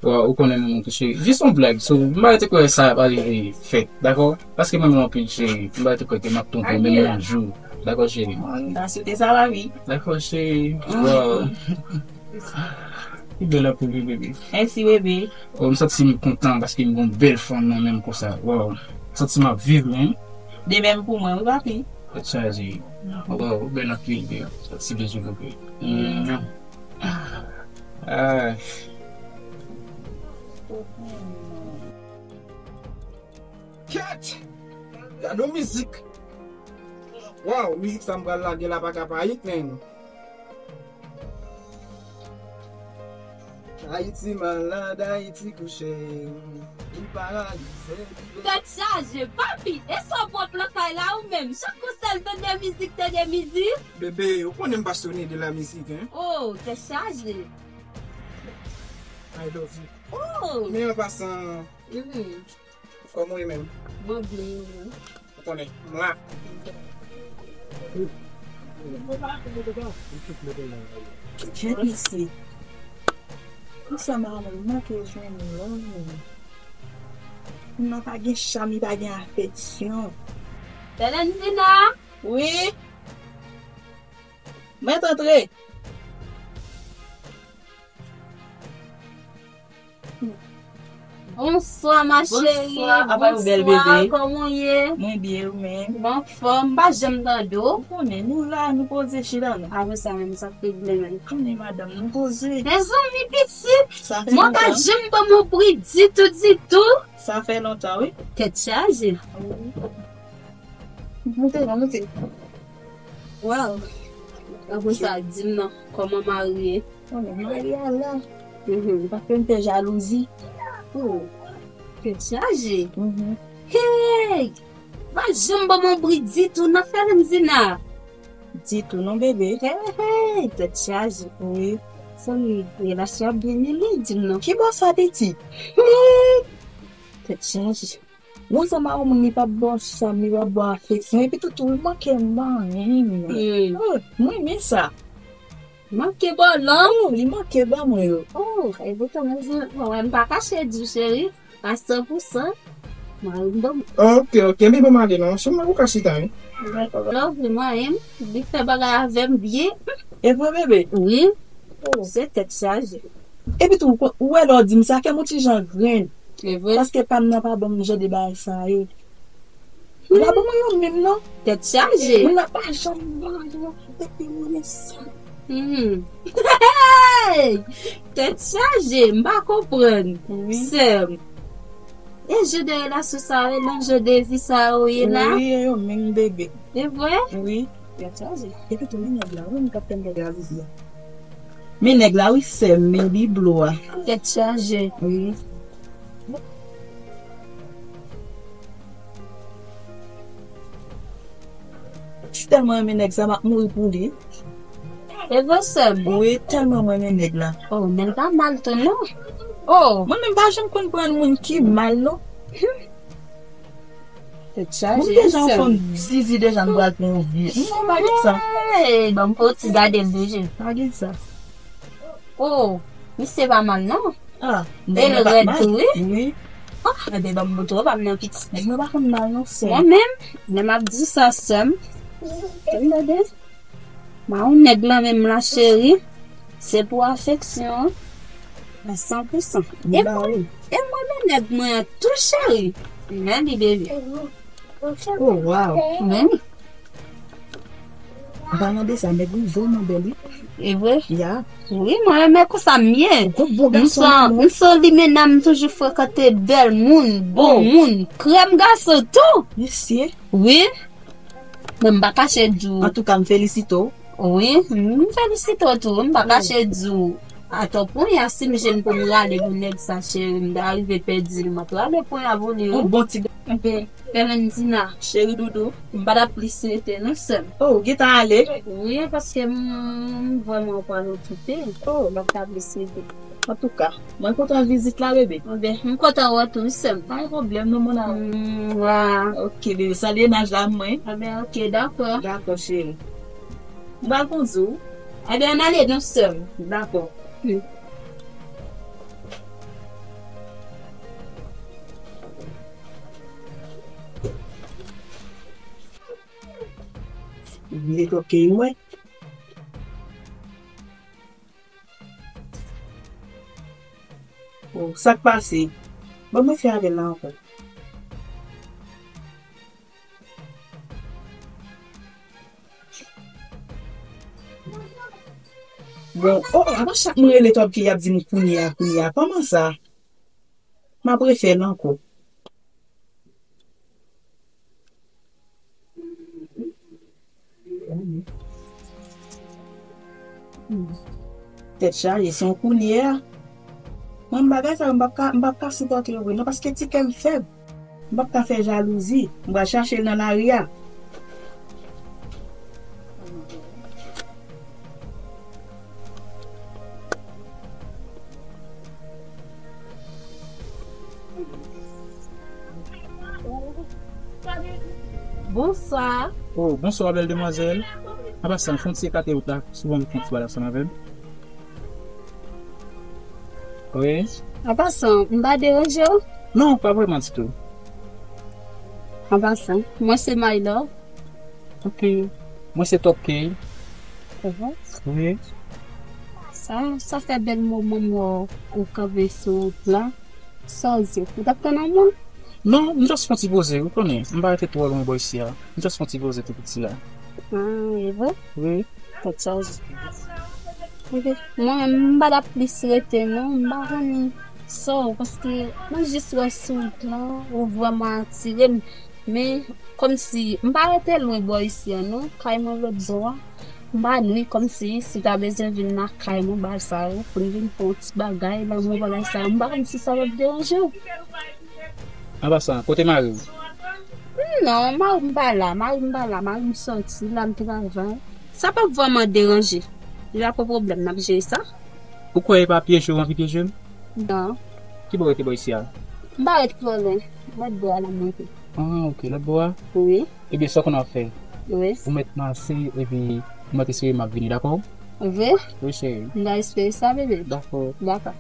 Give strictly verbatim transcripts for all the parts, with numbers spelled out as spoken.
Waw, ou konnen mwen, cheri. Jis yon blag, so, m pa te kwè sa ap rive fèt, dakò? Paske mwen menm anpil, cheri. M pa te kwè ke m ap twonpe w menm yon jou. Dakò, cheri? Mwen ta swete sa la, wi. Dakò, cheri. Waw. Ou bèl anpil, wi, bebe. Mèsi, bebe. Oh, m santi m kontan paske m gon bèl fanm nan menm konsa. Waw. M santi m ap viv, men. De menm pou mwen, wi, papi. Tèt chaje. Waw, ou bèl anpil, bebe. Ti bezi, bebe. Mm. Ah. Kèt! Gade yon mizik! Waw, mizik sa m pral lage la pa ka pa hit, man. Ayiti malad, Ayiti kouche, li paralize. Tèt chaje, papi, e sa w pran plan kay la ou menm? Chak kou sèl tande mizik, tande mizik. Bebe, ou konnen m pasyone de la mizik, en? Oh, tèt chaje. I love you. Oh! Men an pasan, mm, kòman w ye menm? Mwen byen, wi. Ou konnen, m la. Kèt mesye. Konsa madanm manke jwenn lòm. Moun nan pa gen chami, pa gen afeksyon. Valentina! Wi. Mèt antre. Bonswa, ma chérie. Bonswa, apa ou bèl bebe? Bonswa, kòman w ye? Mwen byen, ou menm? M anfòm, m pa janm tande w. Ou konnen, nou la, nou poze chita nou. Apre sa menm, sa k regle menm? Konnen madanm, nou poze. Mezanmi, pitit, mwen pa janm ban m yon bri ditou, ditou. Sa fè lontan, wi. Tèt chaje. Wi. Moute non, moute. Waw. Apre sa, di m non, kòman mari ye? Kòman mari a la? Mhm. Paske m pè jalouzi. Oh, tèt chaje. Mhm. Hey! Pa janm ban m yon bri ditou nan Valentina. Ditou non, bebe. Hey, hey, tèt chaje. Wi. Fanmi, relasyon ap byen menm, di m non. Ki bò sa, pitit? Hmm. Tèt chaje. Ou ansanm ak yon moun, li p ap ba w cham, li p ap ba w afeksyon, epi tou, tou, li manke m anyen. Hmm. Oh, mwen renmen sa. Manke ba w lòm? Oh, li manke ba mwen yo. Oh, e poutan mwen di, mwen, m pa kache di w, cheri, a san pou san, mari m ban m. Ok, ok, men ban m ale non, se mwen pou ka chita, wi. Love li, mwen, li fè bagay avè m byen. E vre, bebe? Wi. Oh. Se tèt chaje. Epi tou, ou wè lè w di m sa, kè m yon ti jan grenn. E vre. Paske pa m nan pa ban m jan de bagay sa yo. Li pa ban mwen yo menm non. Tèt chaje. Moun nan pa janm ban yo. Depi mwen sa. Hmm. Hey! Tèt chaje, m pa konprann. Wi. Sè m. E jan de relasyon sa yo, e jan de vi sa yo ye la? Wi, e yo menm bebe. E vre? Wi. Tèt chaje. Epi tou, men nèg la, wi, m t ap fè nèg la vivi a. Men nèg la, wi, sè m, men biblo a. Tèt chaje. Wi. Si tèlman renmen nèg sa, m ap mouri pou li. E vre, sè m? Wi, tèlman mwen renmen nèg la. Oh, men l pa mal tou, non. Oh, mwen menm pa janm konn pran moun ki mal, non. Tèt chaje, sè m. Mwen deja yon fanm zizi deja, m pral pran yon vye. Non, pa gen sa. Hey, ban m fè yon ti gade l de je. Pa gen sa. Oh, misye pa mal, non. Ah, e l rèd tou, wi. Wi. Ah, enben, ban m boutro pa m nan pitit. Nèg mwen pa konn mal, non, sè m. Mwen menm, lè m ap di sa, sè m. Tande. Mwen yon nèg lan menm la, cheri. Se pou afeksyon an. A san pou san. E mwen, e mwen, men nèg mwen an tou, cheri. Men li bebe. Oh, wow. Men. An palan de sa, nèg ou vrèman bèl, wi. E vre? Ya. Wi, mwen renmen konsa m ye. Ou gon bon gason, m se yon limena, m toujou frekante bèl moun, bon moun, krèm gason tou. Mesye. Wi. Men m pa kache di w. Antouka, m felisite w. Wi, m felisite w tou. M pa kache di w. Atò, pwen a si m jwenn pou m rale pou nèg sa, cheri, m ta rive pèdi l. M ap rale pwen a pou li, wi. Yon bon ti ga- Enben, Clementina, cheri doudou, m pa t ap plis rete non, sè m. Oh, ou gentan ale? Wi, paske m, m vrèman pral okipe. Oh. M pa t ap plis rete. Antouka, mwen kontan vizit la, bebe. Enben, m kontan wè w tou, wi, sè m. Pa gen pwoblèm, non, mon amour. Mm, wa. Ok, bebe, salye naj la, mwen. Enben, ok, dakò. Dakò, cheri. M pral kondui w. Enben, ann ale non, sè m. Dakò. Mm. Vin netwòk ke m wè. Oh, sa k pase? Bon, mwen fè avè l la ankò. Bon, oh, oh, apa chak mwen rele Top K y ap di m kounye a, kounye a. Kòman sa? M ap refè l ankò. Tèt chaje, se yon kounye a. Mwen, bagay sa yo, m p ap ka, m p ap ka sipòte yo vre, non, paske ti kè m fèb. M p ap ka fè jalouzi. M pral chache l nan lari a. Bonswa. Oh, bonswa, bèl demwazèl. An pasan, fè yon ti ekate wout la, si w ban m fè yon ti pale ansanm avè m. Wi. An pasan, m pa deranje w? Non, pa vrèman ditou. An pasan, mwen se Maylor. Ok. Mwen se Top K. Wi. Sa, sa fè bèl moman m wè w kanpe sou wout la. Sa w di? Ou t ap tann yon moun? Non, m just fè yon ti poze, ou konnen. M pa rete twò lwen bò isi a. M just fè yon ti poze tou piti la. Ah, e vre? Wi. Tèt chaje. Ok. Mwen menm, m pa t ap plis rete, non. M pa konn sa w, paske mwen jis wè sou wout la, ou vrèman atire m. Men, kòmsi, m pa rete lwen bò isi a, non. Kay mwen lòt bò a. M pa nwi, kòmsi, si w ta bezwen vin lakay mwen, bagay sa yo, pou n vin fè yon ti bagay, lanmou, bagay sa yo, m pa konn si sa p ap deranje w. An pasan, kote mari w? Non, mari m pa la, mari m pa la, mari m sòti, l al travay. Sa p ap vrèman deranje. Li pa pran pwoblèm, n ap jere sa. Ou kwè e pa pyeje w anvi pyeje m? Non. Ki bò w rete bò isi a? M pa ret twò lwen. Lòt bò a la m rete. Ah, ok, lòt bò a? Wi. Ebyen, sa w konn ap fè? Wi. Ou mèt mache, epi mwen te sere m ap vini, dakò? Vre? Wi, cheri. M ta espere sa, bebe. Dakò. Dakò.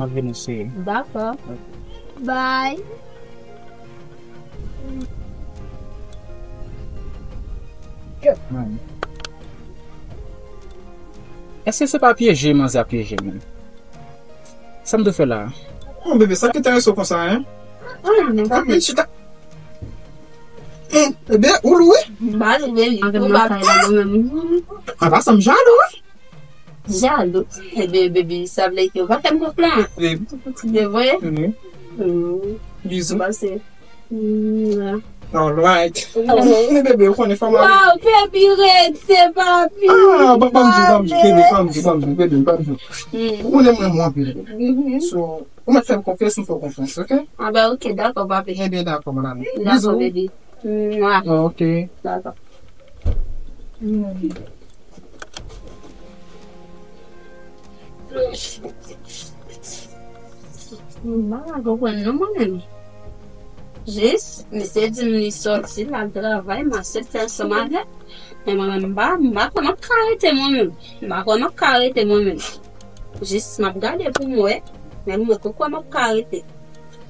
M ap vini, cheri. Dakò. Ok. Bye. Kèt, man. Èske se pa pyeje manzè ap pyeje m? Sa m dwe fè la? Bon, bebe, sa ki enterese w konsa, en? Anyen, papi. Chita. En, bebe, ou lou, wi? M pa lou, bebe. Ou pa. An pasan, m jalou, wi. Jalou? Ebyen, bebe, sa vle di ou pa fè m konfyans. Bebe. Se vre? Wi. Hmm. Bizou. Pase. Mwah. Alright. Mwah. Men bebe, ou konnen fanm. Waw, baby, rete, papi. Ah, ban, ban m di, ban m di, bebe, ban m di, ban m di, bebe, ban m di. Hmm. Ou konnen mwen, mwen, bebe. Mhm. So, ou mèt fè m konfyans, m fè w konfyans, ok? Ah ben, ok, dakò, papi. Ebyen, dakò, mon ami. Dakò, bizou, baby. Mwah. Ok. Dakò. Hmm. M pa ka konprann non mwen menm. Jis, misye di m li sòti, l al travay, m aksepte ansanm avè l. Men mwen menm, m pa, m pa kwè m ap ka rete mwen menm. M pa kwè m ap ka rete mwen menm. Jis, m ap gade pou m wè, men mwen poko kwè m ap ka rete.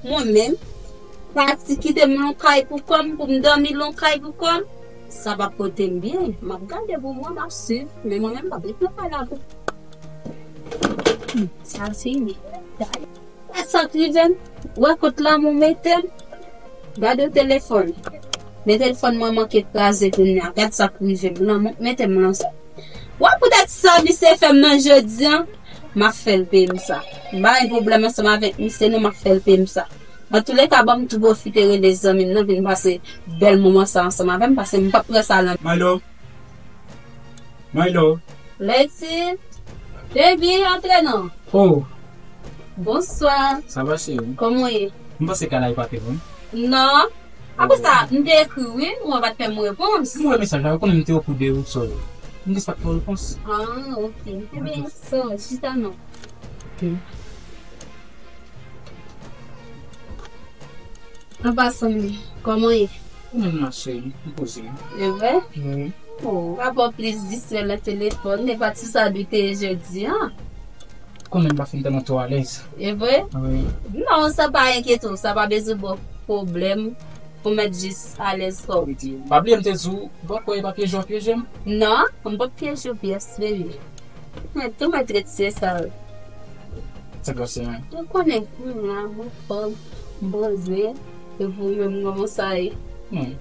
Mwen menm, pati kite m nan kay pou kò m, pou m dòmi nan kay pou kò m, sa p ap pote m byen. M ap gade pou mwen, m ap swiv, men mwen menm, m p ap ret nan kay la tou. Hmm, sa fini. Gade sa k rive m. Wè kot lanmou mete m. Gade telefòn. Men telefòn mwen manke kraze kounye a. Gad sa k rive m. Lanmou k mete m nan sa. Wè poutèt sa misye fè m nan jodi a, m ap fè l peye m sa. M pa gen pwoblèm ansanm avèk misye non, m ap fè l peye m sa. Antouleka, ban m tou pwofite rele zanmi m nan vin pase bèl moman sa ansanm avè m, paske m p ap pran sa nan. Milo. Milo. Leti. Baby, antre non. Oh. Bonswa. Sa va, cheri? Kòman w ye? M panse kay la e pa te bon. Non. Apre sa, m te ekri w, wi, ou pa t fè m repons. M wè mesaj la, ou konnen m te oku de ou, so m jis pa t fè w repons. Ah, ok. Ebyen, so, chita non. Ok. An pasan, kòman w ye? Mwen menm la, cheri, m poze. E vre? Wi. Oh, w ap plis distrè nan telefòn, e pa ti sa li te ye jodi a. Konnen m pa fin tèlman twò alèz. E vre? Wi. Non, sa pa enkyete w, sa pa bezwen ba w pwoblèm. Ou mèt jis alèz kò w. Pa bliye m te di w, ou pa kwè e pa pyeje w ap pyeje m? Non, m p ap pyeje w pyès, baby. Mwen tou mèt ret se sa. Se grase men. Ou konnen kounye a, m anfòm, m poze, epi ou menm kòman sa ye? Hmm.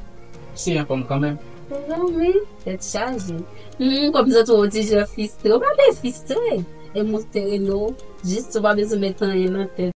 Se anfòm kanmenm. Zanmi, tèt chaje. Hmm, kòm sa tou yon ti jan fistre. Ou pa byen fistre. E monte reno, jis ou pa bezwen met anyen nan tèt.